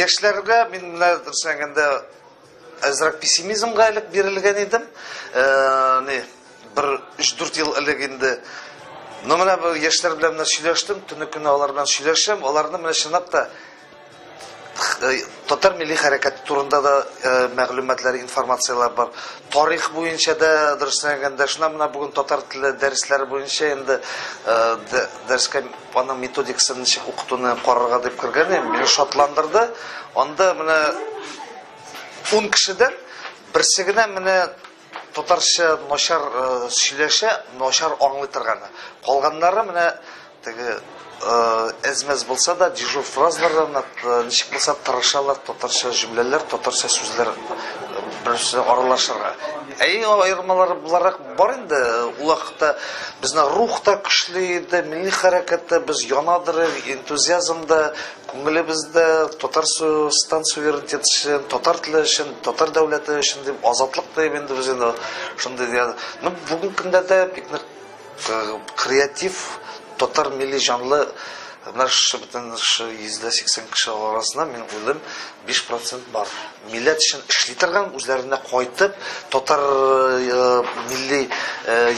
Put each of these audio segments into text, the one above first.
Яшьләргә мин менә дөресен әйткәндә әзрәк пессимизмга элек бирелгән идем. Ни, бер 3-4 ел элек инде. Но менә бу яшьләр белән менә сөйләштем, төне көне алар белән сөйләшәм. Аларны менә чынлап та татар милли хәрәкәте турында да мәгълүматлар, информацияләр бар. Тарих буенча да дөресен әйткәндә, шуннан менә бүген татар теле дәресләре буенча инде дәрескә аның методикасын ничек укытуны карарга дип кергән идем. Мине шатландырды. Анда менә 10 кешедән берсе генә менә татарча начар сөйләшә, начар аңлый торганы. Калганнары менә теге әз-мәз булса да дежур фразалардан ничек булса тырышалар татарча җөмләләр, татарча сүзләр берсе аралашырга. Әй, аермалар буларак бар инде. Ул вакытта безнең рух та көчле иде, милли хәрәкәттә без янадыр, энтузиазм да, күңелебездә Татарстан суверенитеты өчен, татар теле өчен, татар дәүләте өчен дип, азатлык дип инде без инде шундый дигән. Ну, бүгенге көндә дә бик нык креатив татар милли җанлы менә шушы бөтен шушы 180 кеше арасында мин уйлыйм 5% бар. Милләт өчен эшли торган, үзләренә кайтып, татар милли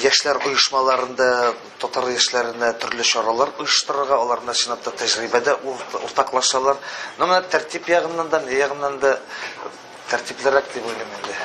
яшьләр оешмаларында татар яшьләренә төрле чаралар оештырырга, алар менә чынлап та тәҗрибәдә уртаклашалар. Ну, менә тәртип ягыннан да, ни ягыннан да тәртиплерәк дип уйлыйм инде.